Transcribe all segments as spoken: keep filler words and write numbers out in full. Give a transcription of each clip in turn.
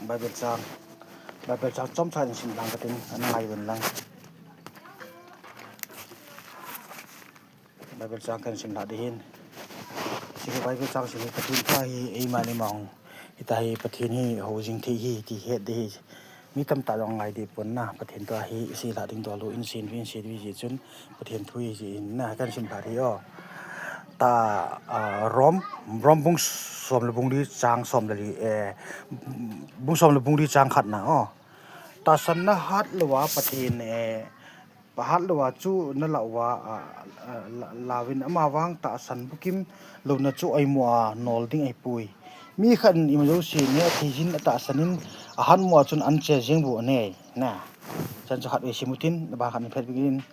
Bible chang, Bible chang chomcha in sim lang katin, ana ngai uvin lang. Bible chang kahin sim lha ding ahin. Hiche Bible chang sim hi Pathen thu ahi, eima le eima hung. Hitia hi Pathen hi hou jing thei ahi ti het ding ahi. Mi tamtah jong ngai deh pon na, Pathen thu ahi, sim lha ding dol u in, sim uvin, sim uvin jeh chun Pathen thu ahi jeh in na kahin sim lha ding ahi o. Ta, ah, Rom, Rom bung som le bung li chang som le li, eh, bung som le bung li chang khat na o. Tahsan na hat louva Pathen, eh, Pahat louva chu nalah uva, a, a, la, lauvin amavang tahsan bukim louna chu ahimu a nol ding ahipoi. Mi khat in ima jouse neh athei jin atahsan in ahat mu a chun anche jeng bou anei. Na. Chan chu khat vei sim utin, aban khat in phet bik in,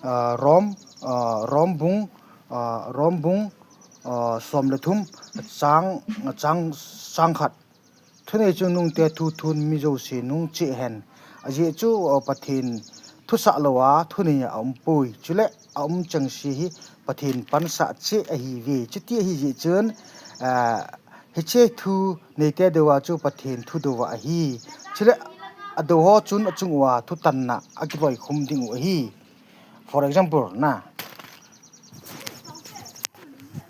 a, Rom, a, Rom bung, a, Rom bung, a, som le thum, chang, chang, chang khat. Thunei chungnungte thu thun mi jouse nung cheh hen. Ajeh chu, uh, Pathen thusah louva thunei aumpoi. Chule aum chengse hi Pathen pansah cheh ahiuve. Chuti ahi jeh chun, uh, hiche thuneite dou a chu Pathen thu dou ahi. Chule adou ho chun achung uva thutanna akiloikhum ding u ahi. For example, na.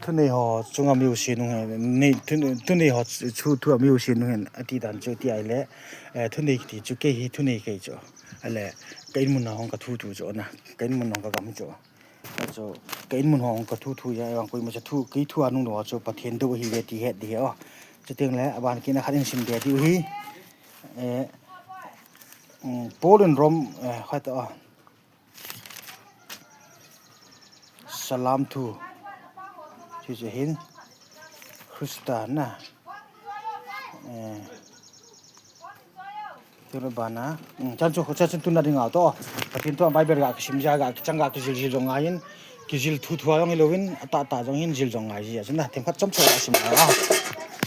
Thunei ho chunga mi jouse nung hen, nei, thu, thunei ho chu, thu a mi jouse nung hen, ati dan chu ti ahile, eh, thunei kiti chu kei hi thunei kei chu. Ahile, ka inmun a hung ka thu thu chu na, ka inmun hung ka gam chu. Chu, ka inmun hung ka thu thu ja, vang koima cha thu, kei thu a nung lou chu Pathen dou ahiuve ti het ding ahi o. Chuteng le, aban kit na khat in sim ding ahi. Eh, um, Paul in Rom, eh, khat o. Salam thu. Chu chu hin Christa na. Eh. Tuna bana. Hmm, chan chu, chan chu tuna ding a to. Pathen thu Bible ga kisim ja ga kichang ga kijil jil jong ngai in. Kijil thu thu a jong hilouvin, atah tah jong hin jil jong ngai ji a. Chun na, themkhat chomcha ga sim a.